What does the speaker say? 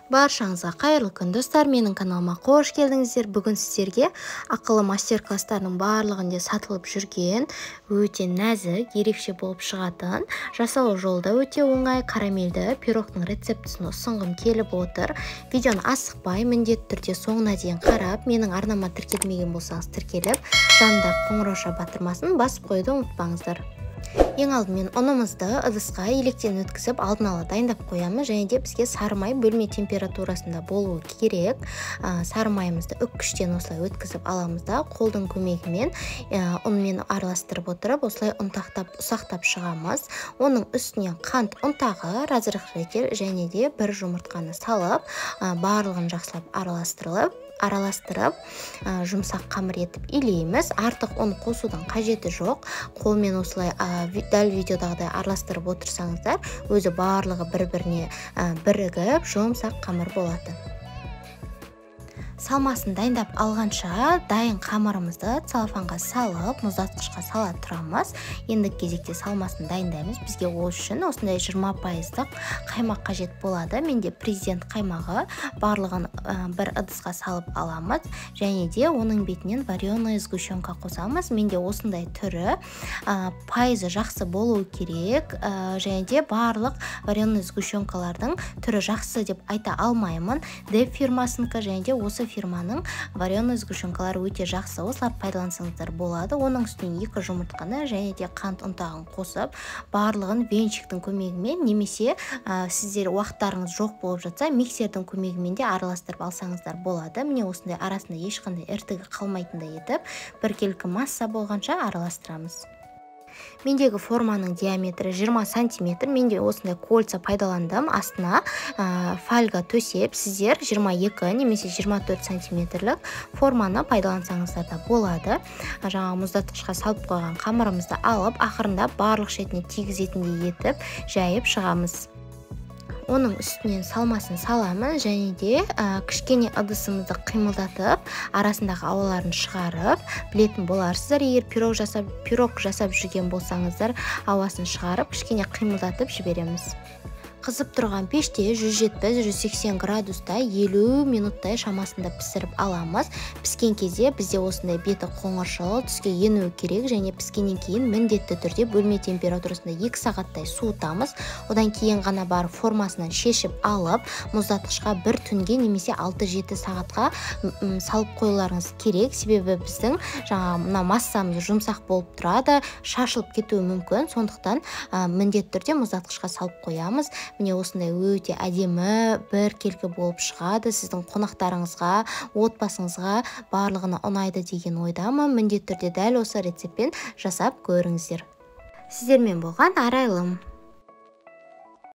Баршаңызға қайырлы күн, достар! Менің каналыма қош келдіңіздер. Бүгін сіздерге ақылы мастер-класстардың барлығында сатылып жүрген өте нәзік, ерекше болып шығатын, жасалу жолы да өте оңай карамельді пирогтың рецептісін ұсынғым келіп отыр. Видеоны асықпай, міндетті түрде соңына дейін қарап, менің арнама тіркелмеген болсаңыз, тіркеліп, жанындағы қоңырауша батырмасын басып қоюды ұмытпаңыздар. Ең алдымен ұнымызды ыдысқа електен өткізіп, алдын ала дайындап қоямыз. Және де бізге сары май бөлме температурасында болуы керек. Сары майымызды үккіштен осылай өткізіп аламыз да, қолдың көмегімен ұнмен араластырып отырып, осылай ұнтақтап, ұсақтап шығамыз. Оның үстіне қант ұнтағы, разрыхлитель және де бір жұмыртқаны салып, барлығын жақсылап араластырып, жұмсақ қамыр етіп илейміз. Артық ұн қосудың қажеті жоқ. Қолмен осылай дәл видеодағыдай араластырып отырсаңыздар, өзі барлығы бір біріне бірігіп, жұмсақ қамыр болады. Салмасын дайындап алғанша, дайын қамырымызды целлофанға салып, мұздатқышқа сала тұрамыз. Ендігі кезекте салмасын дайындаймыз. Бізге ол үшін осындай 20 пайыздық қаймақ қажет болады. Менде «Президент» қаймағы. Барлығын бір ыдысқа салып аламыз және де оның бетінен вареная сгущенка қосамыз. Менде осындай түрі, пайызы жақсы болуы керек. Және де барлық вареный сгущенкалардың түрі жақсы деп айта алмаймын. Деп фирмасынікі және де осы фирманың вареный сгущенкалары өте жақсы, осыларды пайдалансаңыздар болады. Оның үстіне екі жұмыртқаны және де қант ұнтағын қосып, барлығын венчиктің көмегімен немесе сіздер уақыттарыңыз жоқ болып жатса, миксердің көмегімен де араластырып алсаңыздар болады. Міне, осындай арасында ешқандай іртігі қалмайтындай етіп, біркелкі масса болғанша араластырамыз. Мендегі форманың диаметрі 20 сантиметр. Менде осындай кольца пайдаландым, астына фольга төсеп. Сіздер 22 немесе 24 сантиметрлік форманы пайдалансаңыздар да болады. Жаңағы мұздатқышқа салып қойған қамырымызды алып, ақырындап барлық шетіне тигізетіндей етіп жайып шығамыз. Оның үстінен салмасын саламыз және де кішкене ыдысымызды қимылдатып, арасындағы ауаларын шығарып, білетін боларсыздар, егер пирог жасап жүрген болсаңыздар, ауасын шығарып, кішкене қимылдатып жібереміз. Қызып тұрған пеште 170-180 градуста 50 минуттай шамасында пісіріп аламыз. Піскен кезде бізде осындай беті қоңыршыл түске енуі керек. Және піскеннен кейін міндетті түрде бөлме температурасында 2 сағаттай суытамыз. Одан кейін ғана барып формасынан шешіп алып, мұздатқышқа бір түнге немесе 6-7 сағатқа салып қоюларыңыз керек. Себебі біздің жаңағы мына массамыз жұмсақ болып тұрады, шашылып кетуі мүмкін. Сондықтан міндетті түрде мұздатқышқа салып қоямыз. Міне, осындай өте әдемі, біркелкі болып шығады. Сіздің қонақтарыңызға, отбасыңызға, барлығына ұнайды деген ойдамын. Міндетті түрде дәл осы рецептпен жасап көріңіздер. Сіздермен болған Арайлым.